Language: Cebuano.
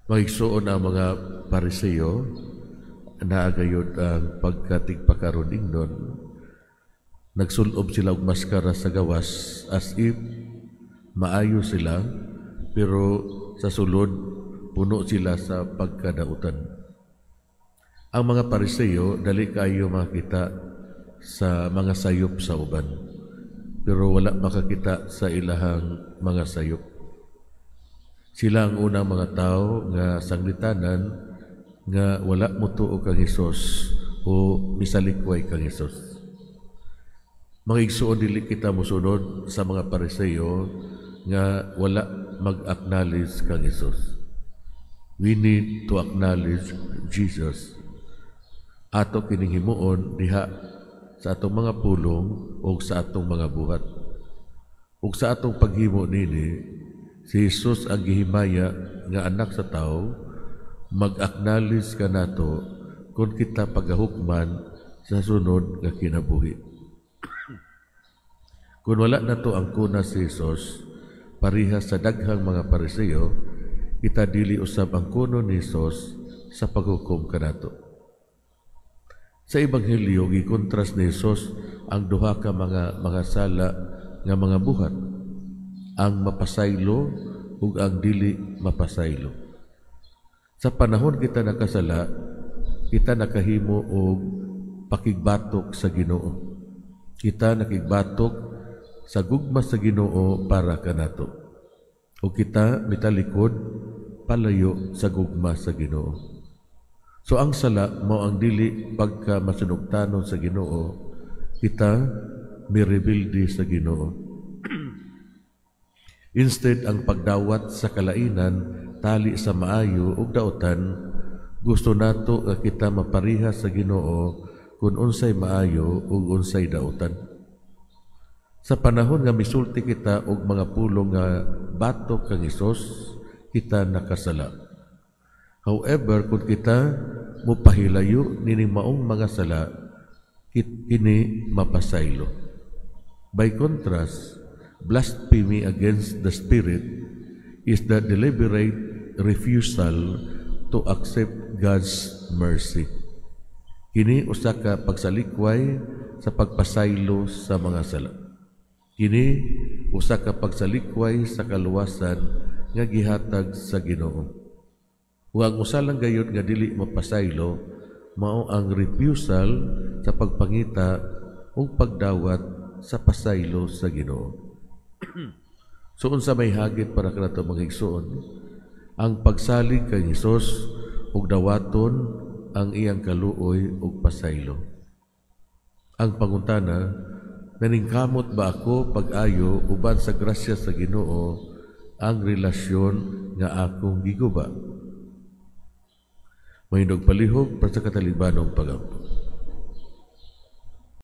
Mga igsuon, ang mga Pariseo naa gayud ang pagkatigpakaron ingnon. Nagsulob sila og maskara sa gawas as if maayo sila, pero sa sulod puno sila sa pagkadautan. Ang mga Pariseo dali kaayo makita sa mga sayop sa uban, pero wala makakita sa ilahang mga sayop. Sila ang unang mga tao nga sanglitanan nga wala motuo kang Hesus o misalikway kang Hesus. Mga igsuon, dili kita mosunod sa mga Pariseo nga wala mag-acknowledge kang Hesus. We need to acknowledge Jesus. Ato kining himuon diha sa atong mga pulong o sa atong mga buhat. Ug sa atong paghimo nini, si Jesus ang gihimaya nga anak sa tao, mag-acknowledge kanato kung kita pagahukman sa sunod nga kinabuhi. Kung wala nato angkona si Jesus, pareha sa daghang mga Pariseo, kita dili usab angkonon ni Jesus sa paghukom kanato. Sa Ebanghelyo, gikontrast ni Jesus ang duha ka mga sala nga mga buhat, ang mapasaylo ug ang dili mapasaylo. Sa panahon kita nakasala, kita nakahimo og pakigbatok sa Ginoo. Kita nakigbatok sa gugma sa Ginoo para kanato. O kita mitalikod palayo sa gugma sa Ginoo. So ang sala mao ang dili pagka masinugtanon sa Ginoo, kita mirebelde sa Ginoo. Instead, ang pagdawat sa kalainan tali sa maayo ug dautan, gusto nato nga kita mapareha sa Ginoo kung unsay maayo ug unsay dautan. Sa panahon nga misulti kita og mga pulong nga batok kang Hesus, kita nakasala. However, kung kita mupahilayo nining maong mga sala, kini mapasaylo. By contrast, blasphemy against the Spirit is the deliberate refusal to accept God's mercy. Kini usa ka pagsalikway sa pagpasaylo sa mga sala. Kini usa ka pagsalikway sa kaluwasan nga gihatag sa Ginoo. Ug ang usa lang gayud nga dili mapasaylo mao ang refusal sa pagpangita ug pagdawat sa pasaylo sa Ginoo. So unsa may hagit para kanato, mga igsoon? Ang pagsalig kay Hesus ug dawaton ang iyang kaluoy ug pasaylo. Ang pangutana, naningkamot ba ako pag-ayo uban sa grasya sa Ginoo ang relasyon nga akong giguba? Mahindog palihog para sa katalibanong pagampo.